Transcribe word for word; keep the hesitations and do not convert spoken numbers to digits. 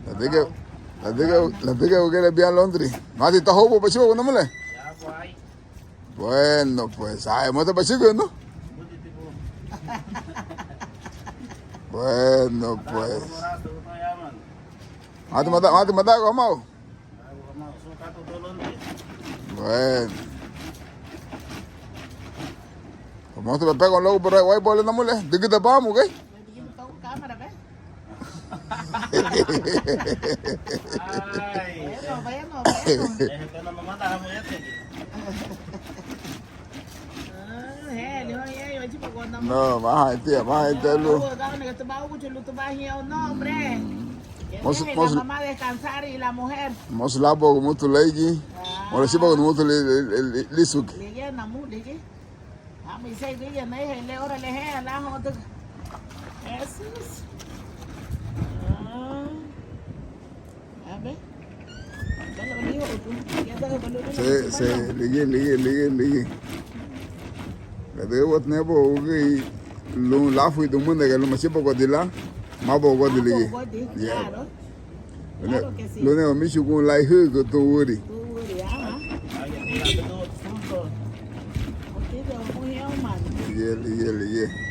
Ladüga, ladüga, ladüga wügüri bián Londri. Mati, tahóuba bachibaguna, mule? Bueno, pues. Ay, mata bachibaguna. Bueno, pues. Mati, mata, mati, mata, ¿cómo? Bueno. Pues mosu bapega luagu buri wáibouli, namule. Digida bamu, gay. No, maha tia, maha tia lu. Mosu, mosu, mosu labu gumutu leigi. Mosu labu gumutu li, li, li, lisuki. Se, se, ligía, ligía, ligía, ligía. Ladüga úati nabo wügüri lun láfuridun múnadaga lun machibaguadi lan, mábuaguadi ligía. Ya. Lun, lun wamichugun lan ihügü tun würi. Ligía, ligía, ligía.